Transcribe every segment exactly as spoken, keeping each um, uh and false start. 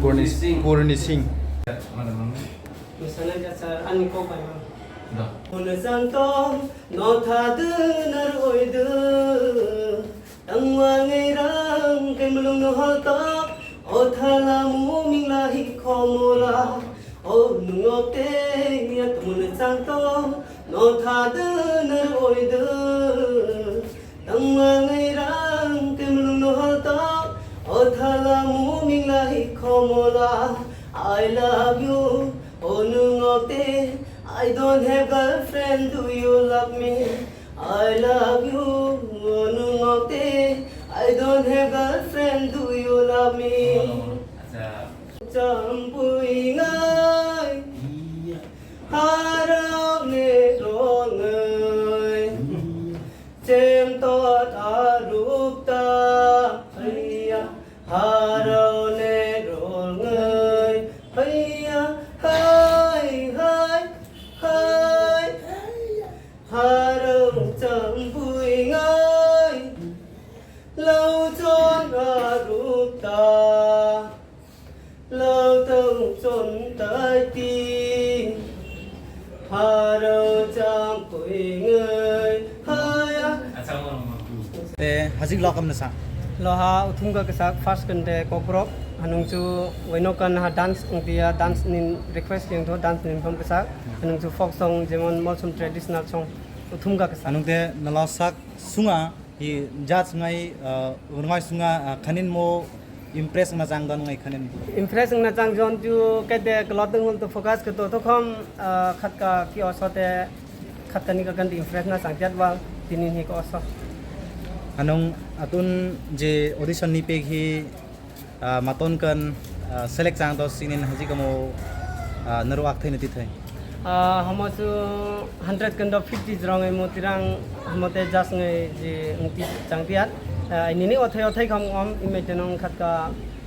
Purni Singh. Purni Singh. Misalnya dasar ani kok bai ma. Huna sang tong no tha dwnar oi dw. Tangwa ngai rang kai mulung no hal tok. O thala mu ming la hi khomola. O nungok te ya tumuna sang tong no tha dwnar oi dw. Tangwa ngai rang kai mulung no hal tok. O thala mu ming la hi khomola. I love you. O nungok te, I don't have girlfriend, do you love me? I love you, o nungok te, I don't have girlfriend, do you love me? Champui ngai, harok ne rol ngai. Chem tot arup ta, haiya, harau ne rol ngai, haiya, hai, hai, hai. Harau chang bui ngai, lau chon arup ta. Lau tong chon tai ti, harau chang koi ngai haya. Te hajik lokam na sa. Loha uthum ka kesak first kante kokbrok, hanung chu waino kan ha dance ungtia, dance nin request yang tho, dance nin pom kesak, hanung chu folk song jemon molsom traditional song uthum ka kesak. Hanung te nalo sak sunga. Hi judge ngai, ah, ngai sunga, ah, khanin mo impress wngna chang don ngai khanin. Impress wngna chang jon ju kete klot dong to focus ke to to khom, ah, khat ka ki oso te khat ka ni ka gan impress na chang jat wal tinin hi ka oso. Anong atun je audition ni pek hi Ah, maton kan, ah, select chang dos sinin haji kamo, ah, naru ak thai nati thai. Ah, hamo chu hundred kan do fifty jrong ai mo tirang hamo te jas ngai ji ngti chang tiat. Ah, nini othai othai kham om imai tenong khat ka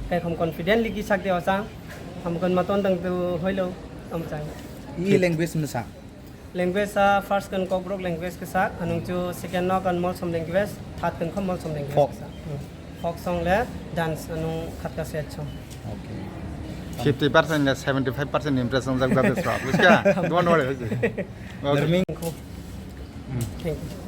kai kham confidently ki sak de osang. Hamo kan maton dang tu hoilo om chang. I language masa. Language a first kan Kokborok language kisa, anung chu second no kan Molsom language, third kan kho Molsom language Folk. Kisa. Hmm. Folk song le dance anung khat ka set song. Okay. Fifty percent le seventy five percent impress wngjak jate swa. Buska? Don't worry, hoise. Okay. Thank you.